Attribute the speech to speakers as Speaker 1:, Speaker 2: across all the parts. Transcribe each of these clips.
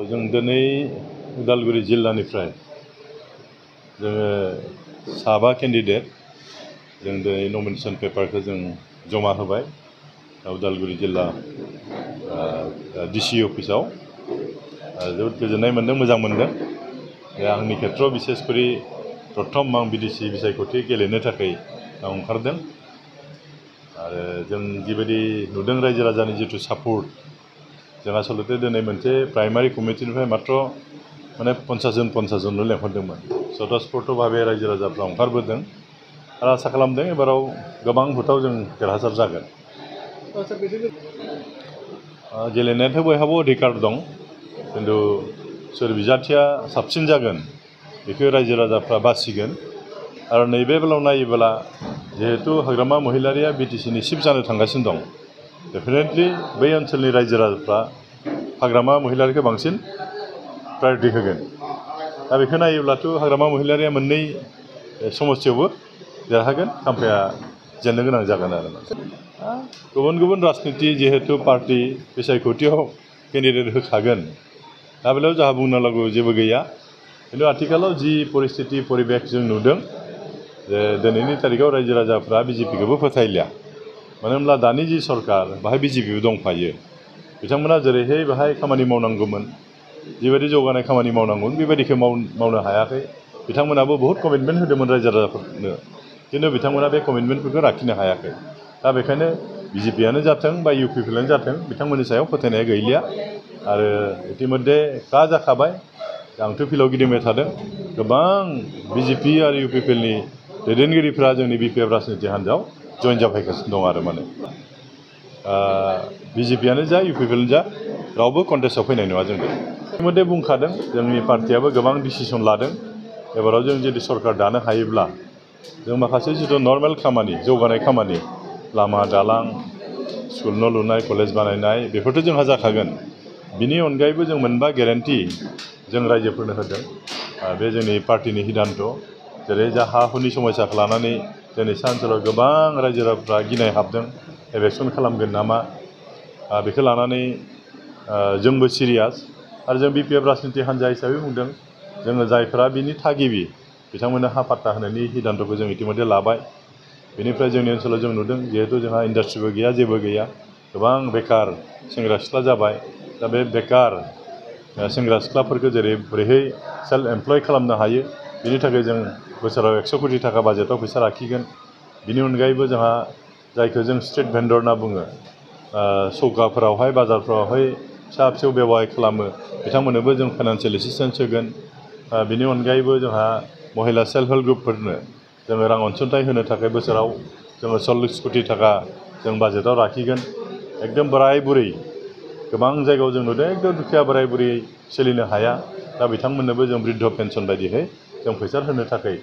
Speaker 1: जों दिनै उदालगुरि जिल्लानिफ्राय जोङो साबा केन्डिडेट जों दिनै नमिनेशन पेपारखौ जों जमा होबाय उदालगुरि जिल्ला डिसि अफिसाव जोबोद गोजोननाय मोनदों मोजां मोनदों आंनि खेत्रआव बिसेसकरि प्रथम आं बिडिसि बिसायख'थि गेलेनो थाखाय आं ओंखारदों आरो जों जिबायदि नुदों रायजो राजानि जिथु सापर्ट जों आसलते दिनै मोनसे प्राइमारि कमिटिनिफ्राय मात्र माने 50 जनल' लेंहरदोंमोन स्वतस्फूर्तभावे रायजो राजाफ्रा ओंखारबोदों आरो आसा खालामदों एबाराव गोबां भोटाव जों देरहासार जागोन। गेलेनायाथ' बयहाबो अधिकार दं खिन्थु सोर बिजाथिया साबसिन जागोन बेखौ रायजो राजाफ्रा बासिगोन आरो नैबे बेलायाव नायोब्ला जिहेतु हाग्रामा महिलारिया बिटिसिनि चिफ जानो थांगासिनो दं डेफिनेटलि बै ओनसोलनि रायजो राजाफ्रा हाग्रामा महिलारिखौ बांसिन प्रायरिटि होगोन दा बेखौ नायोब्लाथ' हाग्रामा महिलारिया मोननै समस्थियावबो देरहागोन खाम्फाया जेननो गोनां जागोन आरो गुबुन गुबुन राजनिति जिहेतु पार्टी बिसायख'थियाव केन्डिडेट होखागोन दा बेलायाव जोंहा बुंनो लागौ जेबो गैया खिन्थु आथिखालाव जि परिस्थिति परिबेक जों नुदों जे दिनैनि तारिखाव रायजो राजाफ्रा बिजेपिखौबो फोथायलिया मानो होनब्ला दानि जि सरकार बाहाय बिजेपिबो दंफायो बिथांमोना जेरैहाय बाहाय खामानि मावनांगौमोन जिबायदि जौगानाय खामानि मावनांगौमोन बेबायदिखौ मावनो हायाखै बिथांमोनाबो बहुत कमिटमेन्ट होदोंमोन रायजो राजाफोरनो खिन्थु बिथांमोना बे कमिटमेन्टफोरखौ लाखिनो हायाखै दा बेखायनो बिजेपियानो जाथों बा इउपिपिएलआनो जाथों बिथांमोननि सायाव फोथायनाया गैलिया आरो इतिमध्ये का जाखाबाय आंथ' फिल्डआव गिदिंबाय थादों गोबां बिजेपि आरो इउपिपिएलनि दैदेनगिरिफ्रा जोंनि बिपिएफ राजनिति हान्जायाव जइन जाफैगासिनो दं आरो माने बिजेपियानो जा इउपिपिएलआनो जा रावबो कन्टेस्टआव फैनाय नङा जों इतिमध्ये बुंखादों जोंनि पार्टियाबो गोबां डिसिसन लादों एबाराव जों जुदि सरकार दानो हायोब्ला जों माखासे जिथु नर्मेल खामानि जौगानाय खामानि लामा दालां स्कुल न' लुनाय कलेज बानायनाय बेफोरथ' जोंहा जाखागोन बिनि अनगायैबो जों मोनबा गेरेन्टि जों रायजोफोरनो होदों बे जोंनि पार्टिनि सिद्धान्त जेरै जा हा हुनि समस्याखौ लानानै जोंनि सा ओनसोलाव गोबां रायजो राजाफ्रा गिनाय हाबदों इलेक्सन खालामगोन नामा बेखौ लानानै जोंबो सिरियास आरो जों बिपिएफ राजनिति हान्जा हिसाबै बुंदों जोङो जायफ्रा बिनि थागिबि बिथांमोननो हा पाट्टा होनायनि सिद्धान्तखौ जों इतिमध्ये लाबाय बेनिफ्राय जोंनि ओनसोलाव जों नुदों जिहेतु जोंहा इन्डास्ट्रिबो गैया जेबो गैया गोबां बेकार सेंग्रा सिख्ला जाबाय दा बे बेकार सेंग्रा सिख्लाफोरखौ जेरै बोरैहाय सेल्फ एमप्लय खालामनो हायो बिनि थाखाय जों बोसोराव 100 कोटि थाखा बाजेटाव फैसा लाखिगोन बिनि अनगायैबो जोंहा जायखौ जों स्ट्रीट भेन्डर होनना बुङो सौकाफोरावहाय बाजारफोरावहाय फिसा फिसौ बेब'हार खालामो बिथांमोननोबो जों फाइनान्सियेल एसिस्टेन्स होगोन बिनि अनगायैबो जोंहा महिला सेल्फ हेल्प ग्रुपफोरनो जोङो रां अनसुंथाइ होनो थाखाय बोसोराव जोङो 40 कोटि थाखा जों बाजेटाव लाखिगोन एकदम बोराय बुरै गोबां जायगायाव जों नुदों एकदम दुखिया बोराय बुरै सोलिनो हाया दा बिथांमोननोबो जों बृद्ध पेन्सन बायदिहै जों फैसा होनो थाखाय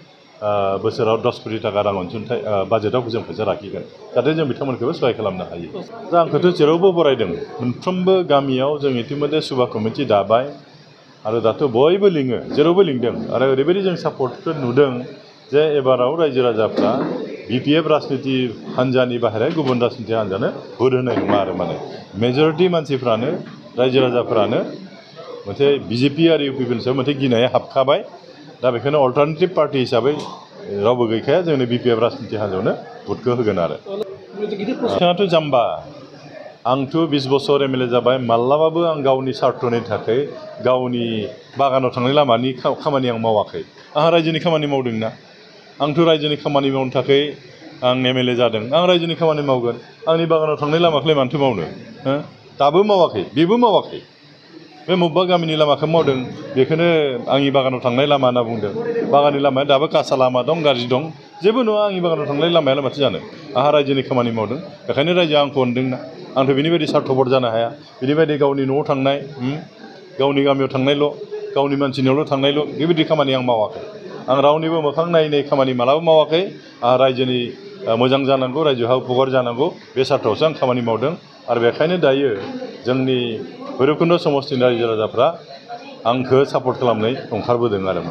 Speaker 1: बोसोराव 10 कोटि थाखा रां अनसुंथाइ बाजेटाव जों फैसा लाखिगोन जाहाथे जों बिथांमोनखौबो सहाय खालामनो हायो दा आंखौथ' जेरावबो बरायदों मोनफ्रोमबो गामियाव जों इतिमध्ये सुबा कमिटि दाबाय आरो दाथ' बयबो लिङो जेरावबो लिंदों आरो ओरैबायदि जों सापर्टखौ नुदों जे एबाराव रायजो राजाफ्रा बिपिएफ राजनिति हान्जानि बाहेरा गुबुन राजनिति हान्जानो भोट होनाय नङा आरो माने मेजरिटि मानसिफ्रानो रायजो राजाफ्रानो मोनसे बिजेपि आरो इउपिपिएल सायाव मोनसे गिनाया हाबखाबाय दा बेखायनो अल्टारनेटिभ पार्टि हिसाबै रावबो गैखाया जोंनि बिपिएफ राजनिति हान्जायावनो भोटखौ होगोन आरो बिथाङाथ' जाम्बा आंथ' 20 बोसोर एमएलए जाबाय माब्लाबाबो आं गावनि स्वार्थनि थाखाय गावनि बागानाव थांनाय लामानि खामानि आं मावाखै आंहा रायजोनि खामानि मावदोंना आंथ' रायजोनि खामानि मावनो थाखाय आं एमएलए जादों आं रायजोनि खामानि मावगोन आंनि बागानाव थांनाय लामाखौलाय मानोथो मावनो दाबो मावाखै बेबो मावाखै बे बबेबा गामिनि लामाखौ मावदों बेखौनो आंनि बागानाव थांनाय लामा होनना बुंदों बागाननि लामाया दाबो कासा लामा दं गाज्रि दं जेबो नङा आंनि बागानाव थांनाय लामायालाय माथो जानो आंहा रायजोनि खामानि मावदों बेखायनो रायजोआ आंखौ अनदोंना आंथ' बिनि बायदि स्वार्थपर जानो हाया बिनि बायदि गावनि न'आव थांनाय गावनि गामियाव थांनायल' गावनि मानसिनियावल' थांनायल' बेबायदि खामानि आं मावाखै आं रावनिबो मोखां नायनाय खामानि मालाबा मावाखै आं रायजोनि मोजां जानांगौ रायजोहा उपकार जानांगौ बे स्वार्थआवसो आं खामानि मावदों आरो बेखायनो दायो जोंनि भैरबकुन्द समस्तिनि रायजो राजाफ्रा आंखौ सापर्ट खालामनो ओंखारबोदों आरो